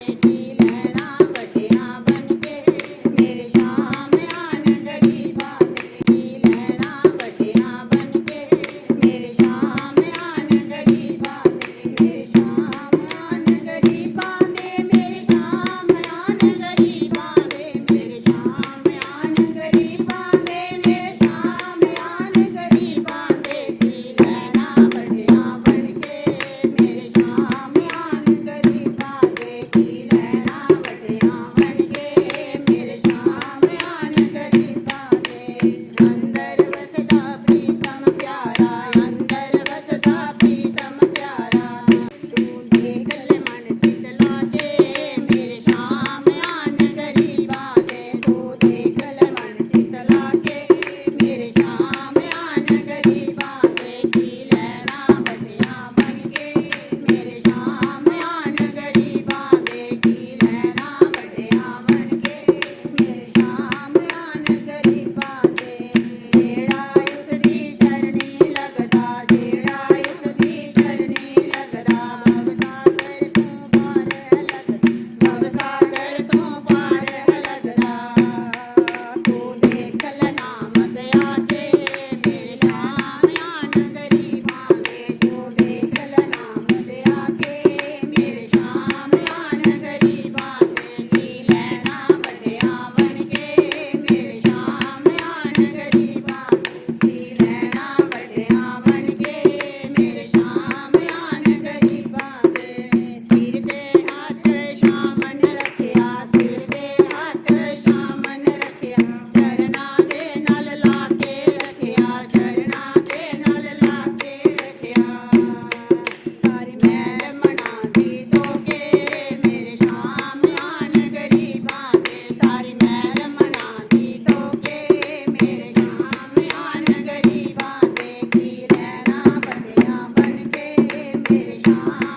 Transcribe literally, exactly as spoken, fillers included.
की लैना बड्डेआं बन के मेरे शामयान गरीबां दे, की लैना बड्डेआं बन के मेरे शामयान गरीबां दे, मेरे शामयान गरीबां दे, मेरे शामयान गरीबां दे, मेरे शामयान गरीबां दे, मेरे शामयान गरीबां दे, की लैना बड्डेआं बन के मेरे शामयान गरीबां दे, की लैना बड्डेआं बन के मेरे शामयान गरीबां दे। अंदर वसदा प्रीतम प्यारा, अंदर वसदा प्रीतम प्यारा। तू देख ले मन चित लाके मेरे शामयान गरीबां दे, तू देख ले मन चित लाके मेरे शामयान गरीबां दे, की लैना बड्डेआं बन के मेरे शामयान गरीबां दे, की लैना बड्डेआं बन के मेरे शामयान गरीबां दे। जेड़ा उसदी चरणी लगदा, जेड़ा उसदी चरणी लगदा, भवसागर तों पार लगदा, भवसागर तों पार लगदा। तू देख ले नाम दया के मेरे शामयान गरीबां दे, तू देख ले नाम दया के मेरे शामयान गरीबां दे, की लैना बड्डेआं बन के मेरे शामयान गरीबां दे, की लैना बड्डेआं बन के मेरे शामयान गरीबां दे। सिर ते हत्थ शामन रखेआ, सिर ते हत्थ शामन रखेआ, चरना दे नाल लाके रखेआ, चरना दे नाल लाके रखेआ। सारी मैल मना दी धोके मेरे शामयान गरीबां दे, सारी मैल मना दी धोके मेरे शामयान गरीबां दे, की लैना बड्डेआं बन के मेरे शाम